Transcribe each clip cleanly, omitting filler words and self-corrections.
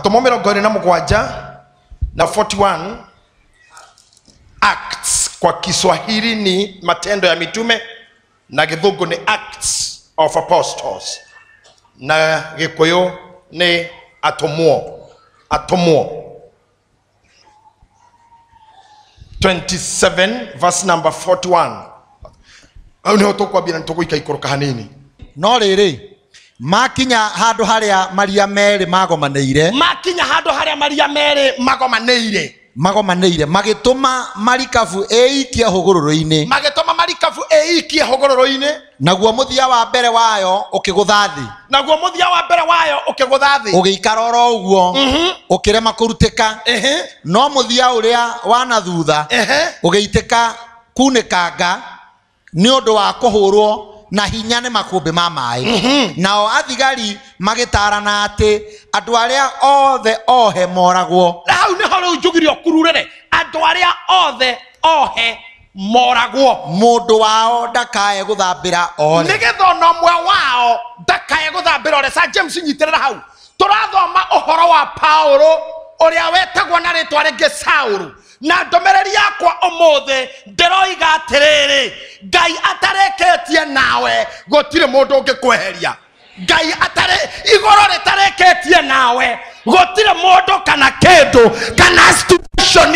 Atũmwo 27 na 41. Acts kwa Kiswahili ni Matendo ya Mitume na Gĩthũngũ ni Acts of Apostles na Gĩkũyũ ni Atũmwo. Atũmwo 27 verse number 41. Hau niho tũkwambia na nĩtũgũikaikũrũka hanini. No rĩrĩ, makinya handũ harĩa maria merĩ magomanĩire, makinya handũ harĩa maria merĩ magomanĩire, magomanĩire, magĩtũma marikabu ĩikie hũgũrũrũ-inĩ, magĩtũma marikabu ĩikie hũgũrũrũ-inĩ, naguo mũthia wa mbere wayo ũkĩgũtha thĩ, naguo mũthia wa mbere wayo ũkĩgũtha thĩ, ũgĩikara oro ũguo, ũkĩrema kũrutĩka, no mũthia ũrĩa wa na thutha ũgĩitĩka kunĩkanga nĩ ũndũ wa kũhũrwo na hinya nĩ makũmbĩ ma maĩ. Nao athigari magĩtarana atĩ andũ arĩa othe ohe moragwo. Na hau nĩho rĩu njugire ũkururĩre, andũ arĩa othe ohe moragwo, mũndũ wao ndakae gũthambĩra ore, nĩgetha ona ũmwe wao ndakae gũthambĩra ore. Sir James, nyitĩrĩra hau. Tũrathoma ũhoro wa Paulo ũrĩa wetagwo na rĩtwa rĩngĩ Saũlũ, na ndũmĩrĩri yakwa ũmũthĩ ndĩroiga atĩrĩrĩ, Ngai atarĩkĩtie nawe gũtirĩ mũndũ ũngĩkweheria. Ngai atarĩ igũrũ rĩtarĩkĩtie nawe gũtirĩ mũndũ kana kĩndũ kana situation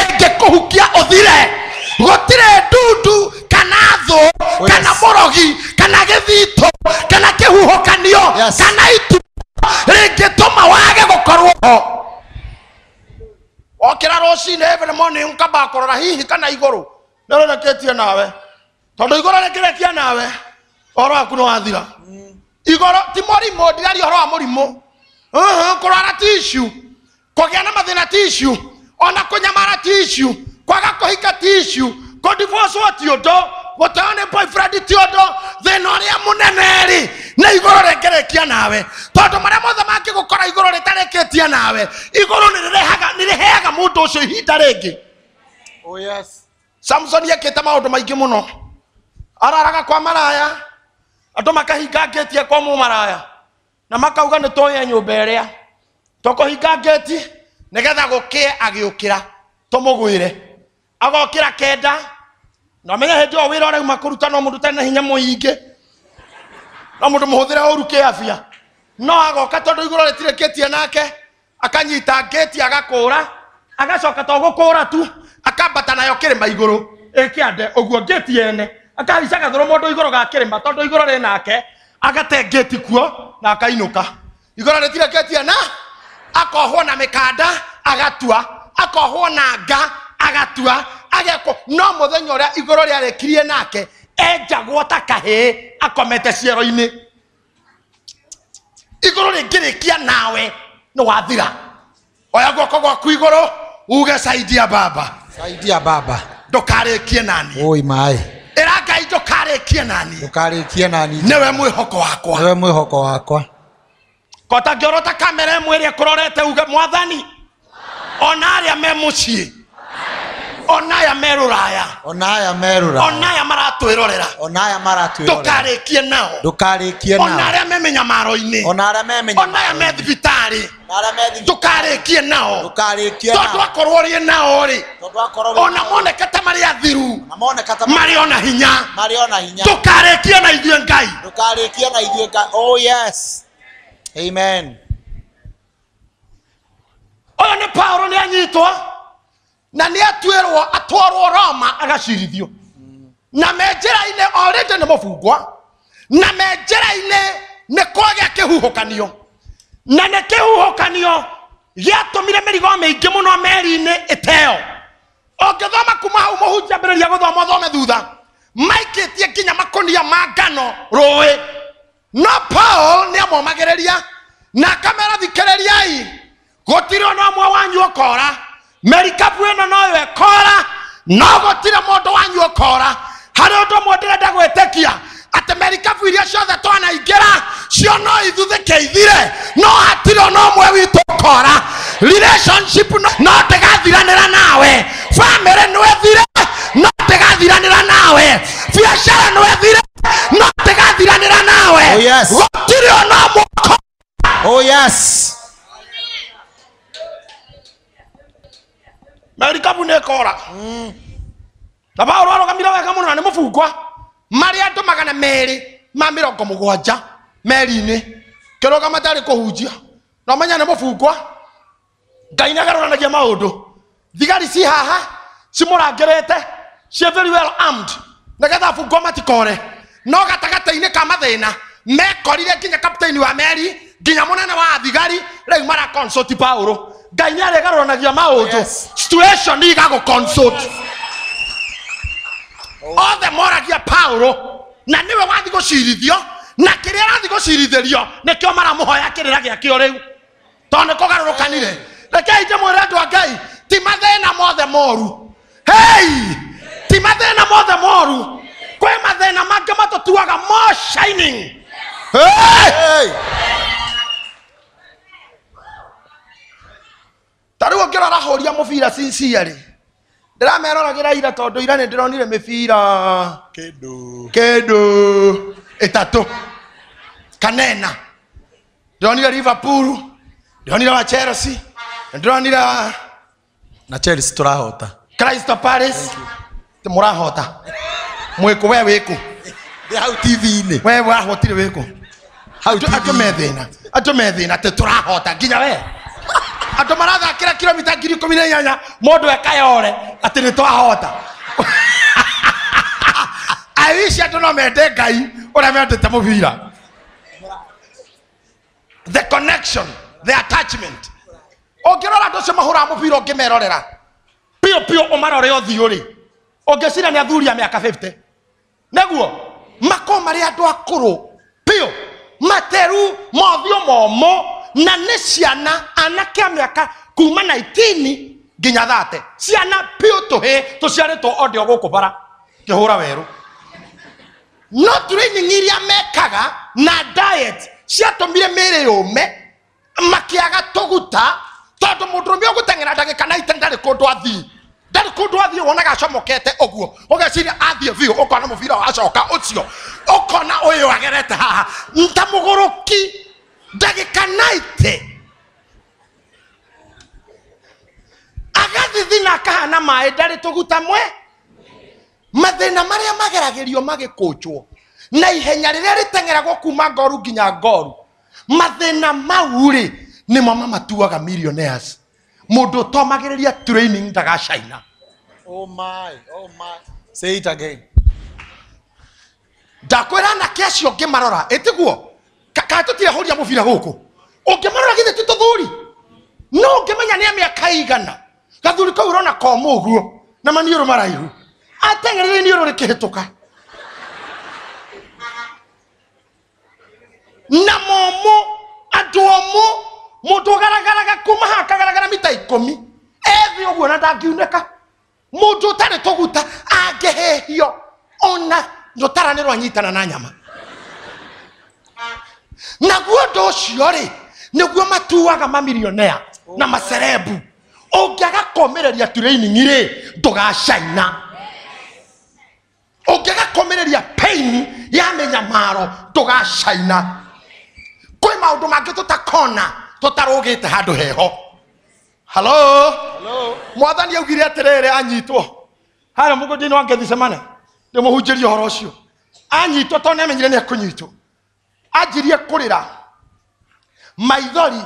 ĩngĩkũhukia ũthire. Gũtirĩ ndundu kana thũ kana mũrogi kana gĩthito kana kĩhuhũkanio kana itu rĩngĩtũma wage gũkorwo ho. Okĩra rũcinĩ every morning ũkamba kũrora hihi kana igũrũ nĩrĩrĩkĩtie nawe, tondũ igũrũ rĩkĩrĩkia nawe ũhoro waku nĩwathira. Igũrũ ti mũrimũ, ndiraria ũhoro wa mũrimũ. Kũrwara ti issue, kũgĩa na mathĩna ti issue, ona kũnyamara ti issue, kwaga kũhika ti issue, kũdivorce ti ũndũ, gũteo nĩ boyfriend ti ũndũ. Thĩna ũrĩa mũnene rĩ nĩ igũrũ rĩngĩrĩkia nawe, tondũ marĩa mothe mangĩgũkora igũrũ rĩtarĩkĩtie nawe, igũrũ nĩrĩheaga mũndũ ũcio ihinda rĩngĩ. Oh yes. Samson ekĩte maũndũ maingĩ mũno. Araraga kwa maraya, andũ makahinga ngĩti kwa mũmaraya na makauga nĩ tũye nyũmba ĩrĩa tũkũhinga ngĩti nĩgetha gũkĩe agĩũkĩra tũmũgwĩre. Agokĩra 9 na menya hĩndĩ ĩyo wĩra ũrauma kũruta no mũndũ ũtarĩ na hinya mũingĩ, no mũndũ mũhũthĩre ũru kĩabia, no agoka tondũ igũrũ rĩtirĩkĩtie nake, akanyita ngĩti agakũra, agacoka to gũkũra tu akambata nayo kĩrĩma igũrũ ĩkĩande ũguo ngĩti ene, akahaica gathũrũ mũndũ igũrũ ga kĩrĩma tondũ igũrũ rĩ nake, agate ngĩti kuo na akainũka. Igũrũ rĩtirĩkĩtie na akohwo na mĩkanda agatua, akohwo na nga agatua, ageko. No mũthenya ũrĩa igũrũ rĩarĩkirie nake enjagwo ta kahĩĩ akomete ciero-inĩ. Igũrũ rĩngĩrĩkia nawe nĩ wathira. Oya guoko gwaku igũrũ uge saidia baba, saidia baba, ndũkarĩkie nani. Oi maĩ, ĩra Ngai ndũkarĩkie nani, ndũkarĩkie nani, nĩwe mwĩhoko wakwa, nĩwe mwĩhoko wakwa. Kota ngĩorota kamera ĩmwe ĩrĩa ĩkũrorete uge mwathani, ona arĩa me mũciĩ, ona aya me rũraya, ona aya me rũraya, ona aya maratwĩrorera, ona aya maratwĩrorera, ndũkarĩkie nao, ndũkarĩkie nao, ona arĩa me mĩnyamaro-inĩ, ona arĩa me mĩnyamaro, ona aya me thibitarĩ, ona arĩa me thibitarĩ, ndũkarĩkie nao, ndũkarĩkie nao, tondũ akorwo ũrĩ nao rĩ, tondũ akorwo ona moneka ta marĩ athiru, ona moneka ta marĩ ona hinya, marĩ ona hinya, ndũkarĩkie na ithuĩ Ngai, ndũkarĩkie na ithuĩ Ngai. Oh yes, amen. Ũyũ nĩ Paulo nĩ anyitwo na nĩ atuĩrwo atwarwo Roma agacirithio, na me njĩra-inĩ already nĩ mũbungwa, na me njĩra-inĩ nĩ kwagĩa kĩhuhũkanio, na nĩ kĩhuhũkanio gĩatũmire mĩrigo mĩingĩ mũno meri-inĩ ĩteo. Ũngĩthoma kuma hau mũhunjia ambĩrĩria gũthoma ũthome thutha, maikĩtie nginya makũnia ma ngano rũĩ. No Paul nĩ amomagĩrĩria na akamera thikĩrĩriai, gũtirĩ ona ũmwe wanyu ũkora, merikabu ĩno noyo ĩkora, no gũtirĩ mũndũ wanyu ũkora. Harĩ ũndũ ũmwe ndĩrenda gwĩtĩkia, atĩ merikabu iria ciothe twanaingĩra cio no ithuthĩke ithire, no hatirĩ ona ũmwe witũ ũkora. Relationship no ndĩgathiranĩra nawe, family no ĩthire no ndĩgathiranĩra nawe, biacara no ĩthire no ndĩgathiranĩra nawe. Oh yes. Gũtirĩ ona ũmwe ũkora. Oh yes. Merikabu nĩ ĩkora. Na Paulo arũgamire wega mũno na nĩ mũbungwa. Marĩ andũ 270 meri-inĩ. Kĩrũgama tarĩ kũhunjia. Na ũmenye nĩ mũbungwa. Ngai nĩagarũranagia maũndũ. Thigari ci haha cimũrangĩrĩte, ciĩ very well armed nĩgetha abungwo matikore. No gatagatĩ-inĩ ka mathĩna mekorire nginya kapteni wa meri nginya mũnene wa thigari rĩu mara consult Paulo. Ngai nĩarĩgarũranagia maũndũ. Situation igagũ consult. Othe moragia Paulo na nĩwe wathi gũcirithio na kĩrĩa arathi gũcirithĩrio nĩkĩo maramũhoya kĩrĩra gĩakĩo rĩu tondũ nĩ kũgarũrũkanire. Rekei ndĩmwĩre andũ a Ngai, ti mathĩna mothe moru. Hey! Ti mathĩna mothe moru. Kwĩ mathĩna mangĩ matũtuaga more shining. Hey! Hey! Ta rĩu ũngĩrora hũria mũbira sincerely, ndĩrameroragĩra ira tondũ ira nĩ ndĩronire mĩbira kĩndũ ĩtatũ kanena. Ndĩronire Liverpool, ndĩronire wa Chelsea, ndĩronire na Chelsea tũrahota. Crystal Palace. Mũrahota. Mwĩkũ we wĩkũ? Ndĩ hau TV-inĩ. We wahotire wĩkũ? Hau Andũ me thĩna. Andũ me thĩna atĩ tũrahota nginya we. Andũ marathakĩra kilomita 18,000 mũndũ ekayore atĩ nĩ twahota. I wish andũ no mende Ngai ũrĩa mendete mũbira. The connection, the attachment. Ũngĩrora andũ acio mahũraga mũbira ũngĩmerorera piũ piũ ũmarore ũthiũ rĩ, ũngĩciria nĩ athuri a mĩaka 50. Nĩguo makorwo marĩ andũ akũrũ piũ, materu, mothiũ momũ, na nĩ ciana anake a mĩaka kuma 19 nginya 30. Ciana piũ tũhĩ tũciarĩtwo o ndĩ o gũkũ bara kĩhũra werũ. No training iria mekaga na diet ciatũmire mĩĩrĩ yũme, makĩaga tũguta, tondũ mũndũrũme ũgũteng'era ndagĩka 90 ndarĩ kũndũ athiĩ. Ndarĩ kũndũ athiĩ, wonaga acomokete ũguo. Ũgeciria athiĩ biũ, ũkona mũbira wacoka ũcio. Ũkona ũyũ agerete haha. Ta mũgũrũki ndagĩka 90. Agathithina akahana maĩ, ndarĩ tũguta mwe. Mathĩna marĩa mageragĩrio magĩkũnjwo na ihenya rĩrĩa rĩteng'eragwo kuma ngoru nginya ngoru, mathĩna mau rĩ nĩmo mamatuaga millionaires. Mũndũ ũtomagĩrĩria training ndagacaina. Oh my, oh my. Say it again. Ndakwĩra anake acio ũngĩmarora, ĩtiguo? Kana tũtirehũria mũbira gũkũ. Ũngĩmarora githĩ ti tũthuri? No ũngĩmenya nĩ a mĩaka igana. Gathuri kau ũrona komũ ũguo na maniũrũ maraihu. Ateng'erire iniũrũ rĩkĩhĩtũka. Na momũ, andũ omũ, mũndũ ũgaragaraga kuma haha akagaragara mita 10. Ethĩ ũguo na ndangiunĩka. Mũndũ ũtarĩ tũguta angĩhĩhio ona rũtara nĩ rwanyitana na nyama. Naguo ũndũ ũcio rĩ, nĩguo matuaga mamilionea na macerebu. Ũngĩaga kũũmĩrĩria training rĩ, ndũgacaina. Ũngĩaga kũũmĩrĩria pain ya mĩnyamaro, ndũgacaina. Kwĩ maũndũ mangĩ tũtakona tũtarũgĩte handũ heho. Hello? Hello? Mwathani augire atĩrĩrĩ anyitwo. Harĩa mũgũnda-inĩ wa Gethsemane, ndĩmũhunjĩrie ũhoro ũcio. Anyitwo tondũ nĩamenyire nĩekũnyitwo. Anjirie kũrĩra maithori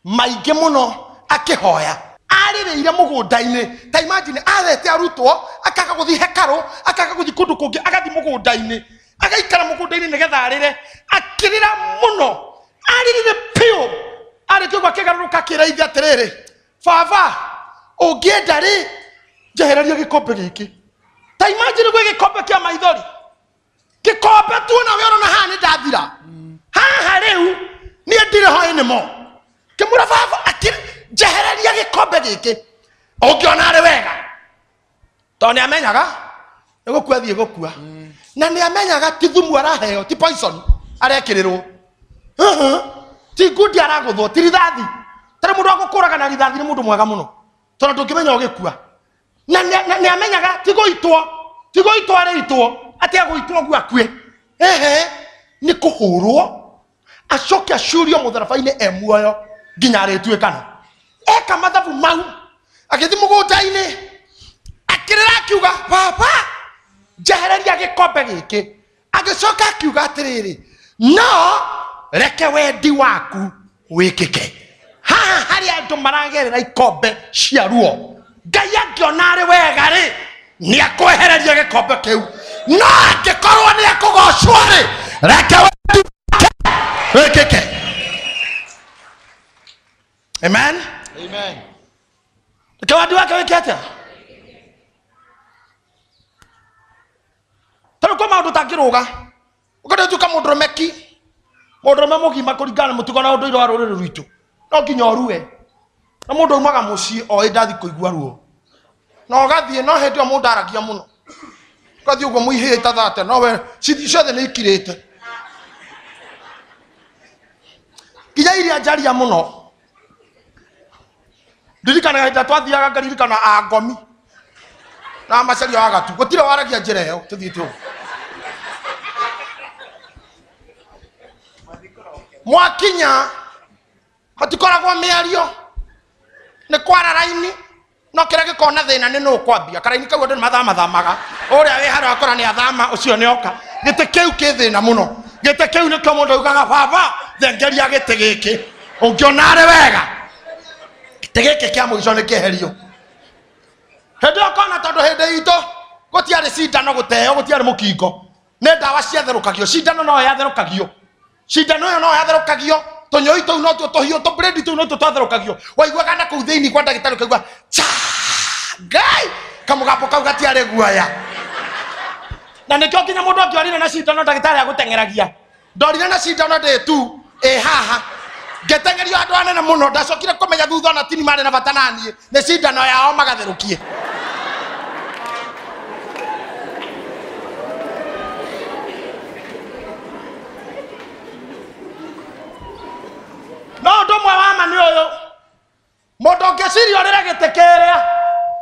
maingĩ mũno akĩhoya. Arĩrĩire mũgũnda-inĩ. Ta imagine athete arutwo, akaga gũthiĩ hekarũ, akaga gũthiĩ kũndũ kũngĩ, agathiĩ mũgũnda-inĩ. Agaikara mũgũnda-inĩ nĩgetha arĩre. Akĩrĩra mũno. Arĩrire piũ. Arĩkia ũguo akĩgarũrũka akĩra ithe atĩrĩrĩ, baba, ũngĩenda rĩ, njehererie gĩkombe gĩkĩ. Ta imagine gwĩ gĩkombe kĩa maithori. Gĩkombe tu ona we ũrona haha nĩ ndathira. Haha rĩu niĩ ndirĩ ho anymore. Kĩmwĩra baba, njehereria gĩkombe gĩkĩ. Ũngĩona arĩ wega. Tondũ nĩamenyaga nĩ gũkua athiĩ gũkua. Na nĩamenyaga ti thumu araheo, ti poison arekĩrĩrwo. Ti ngundi aragũthwo, ti rithathi. Tarĩ mũndũ wa gũkũraga na rithathi nĩ mũndũ mwega mũno. Tondũ ndũngĩmenya ũgĩkua. Na nĩamenyaga ti gũitwo, ti gũitwo arĩitwo, atĩ agũitwo ũguo akue. Ehe, nĩ kũhũrwo, acoke acurio mũtharaba-inĩ e muoyo nginya arĩtuĩkana. Eka mathabu mau, Agĩthiĩ mũgũnda-inĩ akĩrĩra akiuga baba njehereria gĩkombe gĩkĩ. Agĩcoka akiuga atĩrĩrĩ, no reke wendi waku wĩkĩke. Haha harĩ andũ maragerera ikombe cia ruo, Ngai angĩona arĩ wega rĩ, nĩ akwehereria gĩkombe kĩu, no angĩkorwo nĩ akũgocwo rĩ, reke wendi wĩkĩke. Amen. Amen. Reke wendi wake wĩke atĩa? Tondũ kwĩ maũndũ ũtangĩrũga, ũkenda ũtuĩka mũndũrũme ki, mũndũrũme mũgima kũringana na mũtugo na ũndũire wa rũrĩrĩ rwitũ, no nginya ũrue. Na mũndũ aumaga mũciĩ oĩ ndathi kũigua ruo, na ũgathiĩ, no hĩndĩ ĩyo mũndũ aragia mũno, ũgathiĩ ũguo mũihĩte thate, no we ciothe nĩ ikirĩte nginya iria njaria mũno. Ndirikanaga hĩndĩ ĩrĩa twathiaga ngaririkana angomi na macaria wa gatu, gũtirĩ waragia njĩra ĩyo tũthiĩte ũguo. Mwakinya hatikoragwo mĩario, nĩ kwara raini, no kĩrĩa gĩkoragwo na thĩna nĩ nũ kwambia karaini kau andũ nĩ mathamathamaga, ũrĩa wĩ harĩa akora nĩ athama, ũcio nĩ oka. Gĩtĩ kĩu kĩ thĩna mũno, gĩtĩ kĩu nĩkĩo mũndũ augaga baba thengeria gĩtĩ gĩkĩ, ũngĩona arĩ wega gĩtĩ gĩkĩ kĩa mũico nĩ kĩeherio. Hĩndĩ ĩyo ũkona tondũ hĩndĩ itũ gũtiarĩ cindano gũteo, gũtiarĩ mũkingo, nĩ ndawa ciatherũkagio, cindano no yatherũkagio, cindano ĩyo no yatherũkagio, tũnyoi tũu no tuo tũhiũ, tũbredi tũu no tuo twatherũkagio. Waiguaga na kũu thĩinĩ kwa ndagĩtarĩ ũkaigua cha Ngai, kamũgambo kau gatiarĩ guoya. Na nĩkĩo nginya mũndũ angĩorire na cindano ndagĩtarĩ agũteng'eragia. Ndorire na cindano ndĩ tu ĩ haha, ngĩteng'erio andũ anene mũno, ndacokire kũmenya thutha ona tini marĩ na bata naniĩ, nĩ cindano yao magatherũkie. No ũndũ ũmwe wa ma nĩ ũyũ, mũndũ ũngĩciria ũrĩre gĩtĩ kĩrĩa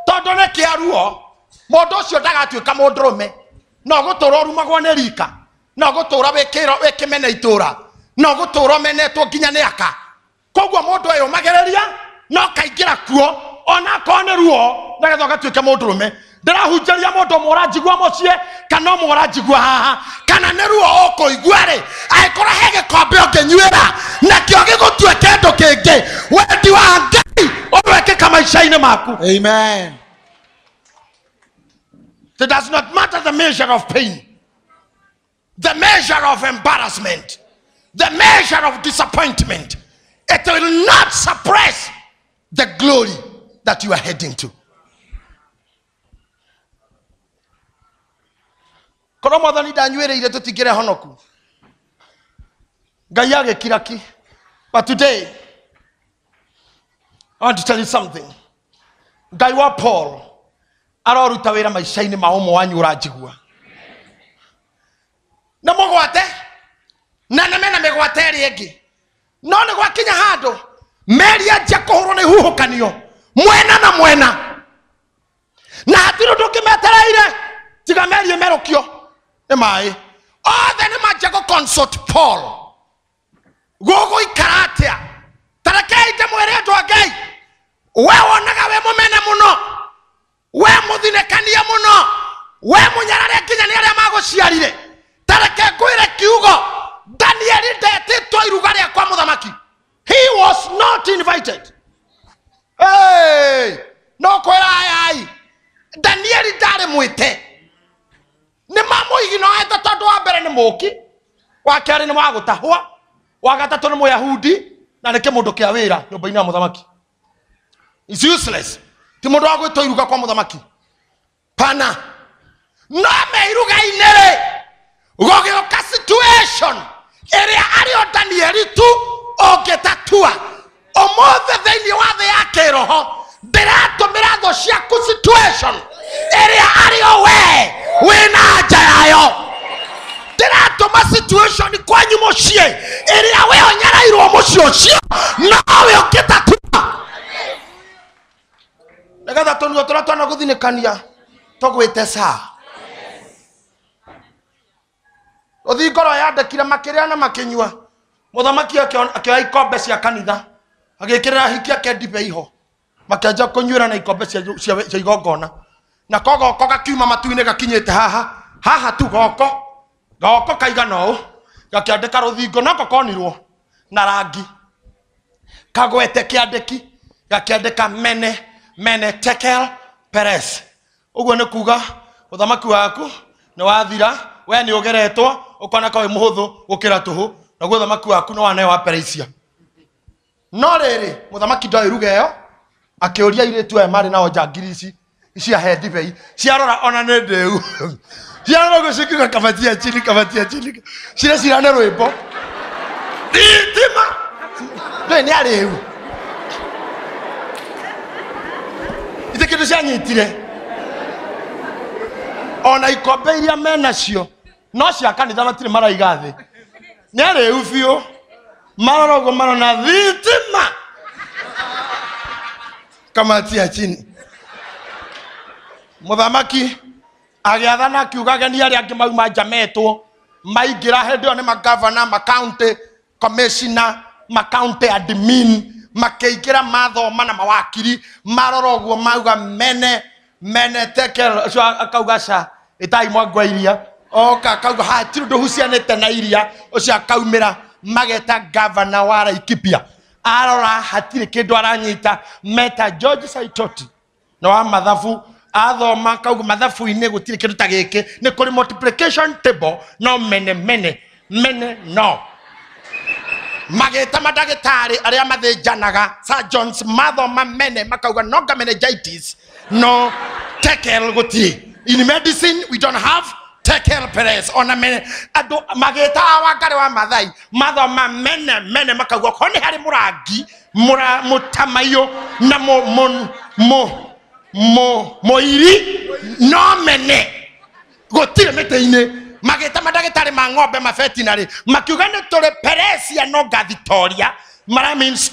tondũ nĩ kĩa ruo, mũndũ ũcio ndagatuĩka mũndũrũme, no gũtũra ũrumagwo nĩ rika, no gũtũra wĩkĩmene itũra, no gũtũra ũmenetwo nginya nĩ aka. Koguo mũndũ eyũmagĩrĩria no kaingĩra kuo ona akorwo nĩ ruo, nĩgetha ũgatuĩke mũndũrũme. Ndĩrahunjĩria mũndũ ũmwe ũranjigua mũciĩ kana ũmwe ũranjigua haha, kana nĩ ruo ũkũigua rĩ, angĩkorwo he gĩkombe ũngĩnyuĩra nakĩo gĩgũtue kĩndũ kĩngĩ, wendi wa Ngai ũrwekĩka maica-inĩ maku. Amen. It does not matter the measure of pain, the measure of embarrassment, the measure of disappointment. It will not suppress the glory that you are heading to. Korwo mwathani ndanyuĩrĩire tũtingĩre honoku, Ngai agĩkira ki. But today I want to tell you something. Ngai wa Paul aroruta wĩra maica-inĩ ma ũmwe wanyu ũranjigua. Na mũgwate na nĩ mena mĩgwate ĩrĩa ĩngĩ, no nĩ gwakinya handũ meri anjia kũhũrwo nĩ huhũkanio mwena na mwena, na hatirĩ ũndũ ũngĩ metereire tiga meri ĩmerũkio nĩ maĩ. Othe nĩ manjia gũ consult Paul, gũgũikara atĩa? Ta rekei ndĩmwĩre andũ a Ngai, we wonaga we mũmene mũno, we mũthinĩkanie mũno, we mũnyarare nginya nĩ arĩa magũciarire. Ta reke ngwĩre kiugo, Danieli ndetĩtwo iruga rĩa kwa mũthamaki. He was not invited. Hey, no kwĩra ayai, Danieli ndarĩ mwĩte. Nĩ mamũiginoete tondũ wa mbere nĩ mũũki, wa kerĩ nĩ wa gũtahwa, wa gatatũ nĩ Mũyahudi, na nĩ kĩmũndũ kĩa wĩra nyũmba-inĩ ya mũthamaki. It's useless. Ti mũndũ wa gwĩtwo iruga kwa mũthamaki. Pana. No me iruga-inĩ rĩ, gũgĩũka situation ĩrĩa arĩ o Danieli tu ũngĩtatua. Ũmũthĩ thĩinĩ wa thĩ ya kĩroho ndĩratũmĩra thũ ciaku situation ĩrĩa arĩ o we wĩna anja yayo. Ndĩratũma situation kwanyu mũciĩ ĩrĩa we ũnyarairwo mũciĩ ũcio nowe ũngĩtatua, nĩgetha tũnua tũrĩa twanagũthinĩkania tũgwĩte saa. Rũthingo rwayandĩkire makĩrĩa na makĩnyua, mũthamaki akĩoya ikombe cia kanitha agĩkĩrĩra hiki ake ndibei ho. Makĩanjia kũnyuĩra na ikombe cia igongona. Na kogoko gakiuma matu-inĩ gakinyĩte haha. Haha tu goko. Goko kaigana ũũ. Gakĩandĩka rũthingo nako konirwo na rangi. Kagwete kĩandĩki gakĩandĩka mene mene tekel peres. Ũguo nĩ kuga ũthamaki waku nĩ wathira, we nĩ ũgeretwo ũkoneka wĩ mũhũthũ gũkĩra tũhũ, naguo ũthamaki waku nĩ waneo wa Perisia. No rĩrĩ mũthamaki ndoĩ ruga ĩyo, akĩũria airĩtu aya marĩ nao njangiri ici ciahe ndibei, ciarora ona nĩ ndĩu. Ciarora ũguo cikiuga kabatia chini, kabatia chini. Cirecira nĩ rwĩmbo. Thitima! Ndũĩ nĩ arĩu. Ithe kĩndũ cianyitire. Ona ikombe iria menacio no cia kanitha matirĩ maraiga thĩ. Nĩ arĩu biũ. Marora ũguo marona thitima. Kamatia chini. Mũthamaki agĩathana akiuga ageni arĩa angĩ mauma nja metwo maingĩra hĩndĩ ĩyo nĩ magavana, makaunti commissioner, makaunti admin, makĩingĩra mathoma na mawakiri, marora ũguo mauga mene mene tekel, ũcio akauga ca ĩtai mwangwa iria, oka akauga hatirĩ ũndũ ũhucianĩte na iria, ũcio akaumĩra mageta gavana wa Laikipia, arora hatirĩ kĩndũ aranyita, meta George Saitoti na wa mathabu, athoma kauga mathabu-inĩ gũtirĩ kĩndũ ta gĩkĩ, nĩ kũrĩ multiplication table no mene mene mene no. Mageta mandagĩtarĩ arĩa mathĩnjanaga surgeons mathoma mene makauga no meningitis no tekel gũtirĩ. In medicine we don't have tekel peres ona mene. Andũ mageta Wangari wa Maathai mathoma mene mene makauga ko nĩ harĩ mũrangi mũtamaiyũ na moiri no mene gũtirĩ mĩtĩ-inĩ. Mageta mandagĩtarĩ ma ng'ombe ma veterinary makiuga nĩ tũrĩ Peresia no Gathitoria mara means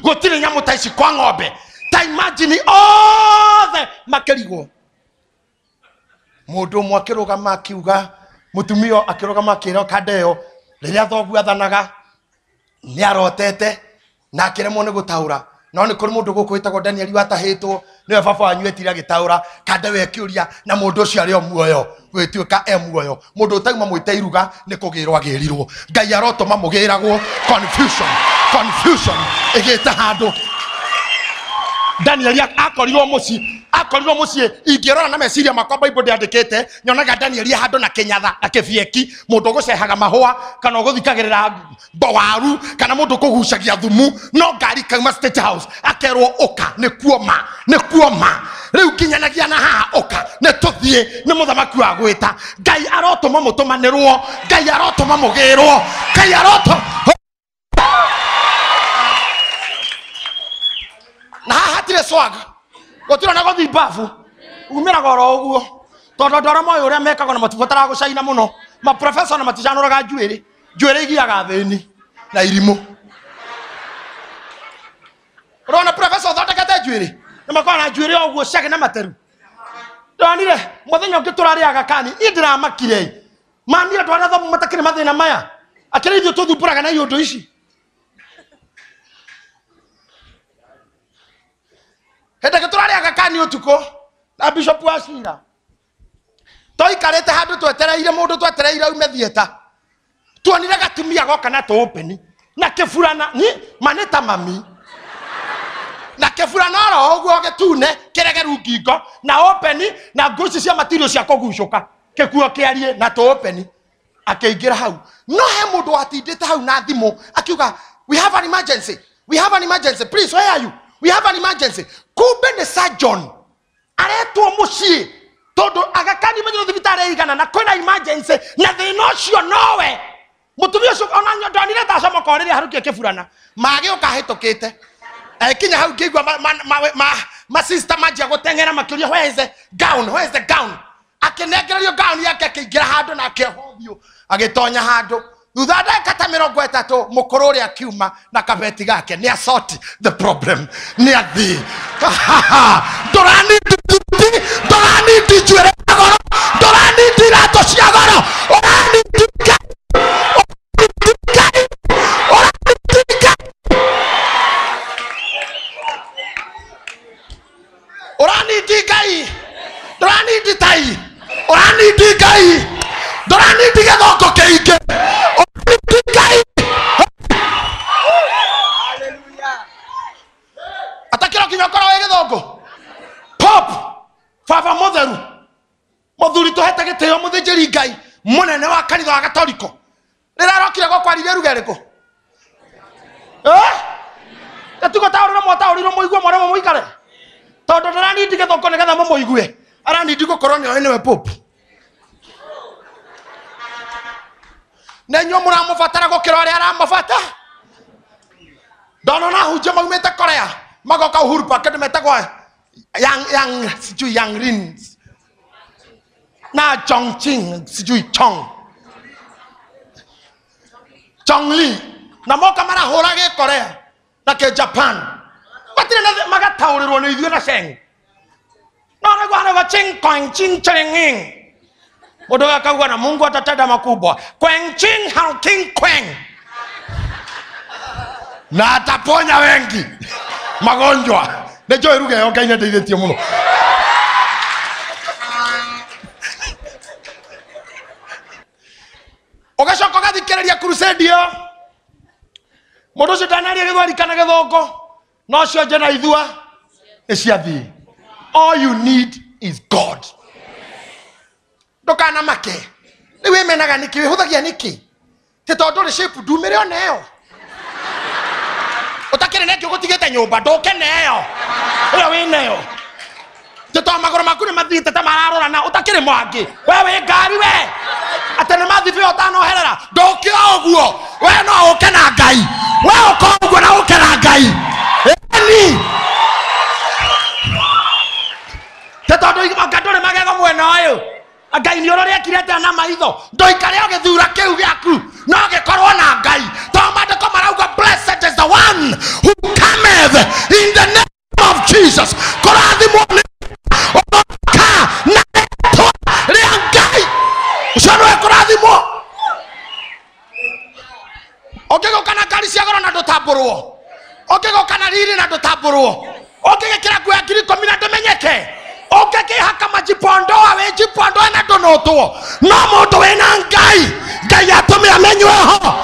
gũtirĩ nyamũ ta ici kwa ng'ombe. Ta imagine othe makĩrigwo. Mũndũ ũmwe akĩrũgama akiuga, mũtumia akĩrũgama akĩra kanda ĩyo rĩrĩa thoguo athanaga nĩ arotete na akĩremwo nĩ gũtaũra, no nĩ kũrĩ mũndũ gũkũ wĩtagwo Daniel watahĩtwo nĩwe baba wanyu etire agĩtaũra. Kanda we akĩũria na mũndũ ũcio arĩ o muoyo, gwĩtuĩka e muoyo. Mũndũ ũtauma mwĩte iruga nĩ kũgĩrwo agĩrirwo. Ngai arotũma mũgĩragwo. Confusion, confusion ĩgĩte handũ. Daniel akorirwo mũciĩ, akorirwo mũciĩ. Ingĩrora na meciria makwa Bible ndĩandĩkĩte, nyonaga Daniel handũ na kĩnyatha na kĩbieki, mũndũ ũgũcehaga mahũa kana ũgũthikagĩrĩra waru kana mũndũ ũkũgucagia thumu, no ngari kauma State House akerwo ũka nĩ kuoma, nĩ kuoma. Rĩu nginyanagia na haha ũka nĩ tũthiĩ, nĩ mũthamaki wa gwĩta. Ngai arotũma mũtũmanĩrwo, Ngai arotũma mũgĩrwo, Ngai arotũma. Na haha hatirĩ swag, gũtirĩ ona gũthiĩ babu, umĩraga oro ũguo tondũ andũ arĩa moĩ ũrĩa mekagwo na matibataraga gũcaina mũno. Maprofesa na maticanũraga njuĩrĩ, njuĩrĩ igiaga athĩni na irimũ. Ũrona profesa ũthondekete njuĩrĩ nĩ makoragwo na njuĩrĩ o ũguo cage na materu. Ndonire mũthenya ũngĩ tũrarĩaga kani, niĩ ndĩramakire mani andũ arĩa athomu matakĩrĩ mathĩna maya, akĩrĩ ithuĩ tũthumbũraga na iũndũ ici. Hĩndĩ ĩngĩ tũrarĩaga kani ũtukũ na Bishop wa Cira, tũikarĩte handũ twetereire mũndũ, twetereire aume theatre, tuonire gatumia goka na tũũpeni na kĩburana ni ma nĩ ta mami na kĩburana oro ũguo gĩtune kĩregeru ngingo na openi na nguo ici cia material cia kũgucũka kĩkuo kĩarie na tũũpeni. Akĩingĩra hau, no he mũndũ watindĩte hau na thimũ akiuga we have an emergency, we have an emergency, please where are you, we have an emergency. Kumbe nĩ surgeon aretwo mũciĩ tondũ agakani menyero thibitarĩ igana na kwĩna emergency na thĩna ũcio nowe. Mũtumia ũcio ona ndonire ta acomoka o rĩrĩa harukia kĩburana magĩũka ahĩtũkĩte kinya hau ngĩigua ma sister manjia gũteng'era makĩũria where is the gown, where is the gown. Akĩnengererio gown yake akĩingĩra handũ na akĩohwo ũthiũ agĩtonya handũ. Thutha wa ndagĩka ta 30 mũkũrũ ũrĩa akiuma na kabeti gake nĩ asort the problem, nĩ athiĩ. Ndũranindi ndũranindi njuĩrĩ ya goro, ndũranindi iratũ cia goro, ũranindi Ngai, ũranindi Ngai, ũranindi Ngai. Ndũranindi Ngai, ndũranindi tai, ũranindi Ngai, ndũranindi gĩthongo kĩingĩ, ũranindi Ngai. Atakĩro kinya ũkorwo wĩ gĩthongo. Pop baba mũtheru mũthuri tũhete gĩtĩo mũthĩnjĩri Ngai mũnene wa kanitha wa Gatoriko rĩrĩa arokire gwakwaririe ruga ĩrĩkũ? Gatigo taũrĩrwo mwataũrĩrwo mũigue mwaremwo mũikare tondũ ndaranindi gĩthongo nĩgetha mũmũigue, aranindi gũkorwo nĩoĩ nĩwe pope. Na inyuĩ mũramũbatara gũkĩra ũrĩa aramũbata. Ndona na hunjia maumĩte Korea magoka Uhuru Park andũ metagwo Yang Yang sijui Yang Rin na Chongqing sijui Chong Chongli na moka marahũra gĩ Korea na kĩ Japan matirĩ na magataũrĩrwo nĩ ithuĩ na Sheng no nĩguo harĩgwo ching kwang ching ching ing mũndũ akauga na Mungu atatenda makubwa kweng ching hao king kweng na ataponya wengi magonjwa. Nĩ njũĩ ruga ĩyo Ngai nĩandeithĩtie mũno. Ũgacoka ũgathikĩrĩria crusade ĩyo, mũndũ ũcio ndanaria gĩthweri kana gĩthũngũ, no cionje na ithua nĩ ciathiĩ. All you need is God. Ndũkanamake. Rĩu wĩmenaga nĩkĩ? Wĩhũthagia nĩkĩ? Ti tondũ ndũrĩ shape ndumĩre ona ĩyo. Ũtakĩrĩ na ĩngĩ ũgũtigĩte nyũmba, ndũke na ĩyo. Ĩyo wĩ nayo. Ti tondũ magũrũ maku nĩ mathiĩte ta mararorana, ũtakĩrĩ mwangĩ. We wĩ ngari we. Atĩ nĩ mathiĩ biũ ũtanoherera, ndũke o ũguo. We no ũke na Ngai. We ũka ũguo na ũke na Ngai. Ĩni. Ti tondũ anga ndũrĩ magego mwena ũyũ. Ngai nĩ ũrĩa ekire atĩa na maitho. Ndũikare ũgĩthura kĩu gĩaku, no gĩkorwo na Ngai. Tondũ maandĩko marauga blessed is the one who cometh in the name of Jesus. Kũrathimwo nĩ ũroka na rĩtwa rĩa Ngai. Ũcio nĩwe kũrathimwo. Ũngĩgũka na ngari cia goro na ndũtambũrwo, ũngĩgũka na riri na ndũtambũrwo, ũngĩgĩkĩra nguo ya 10,000 na ndũmenyeke, ũngĩkĩhaka majipondoa wĩjipondoe na ndũnũtwo, no mũndũ wĩna Ngai, Ngai atũme amenywe ho.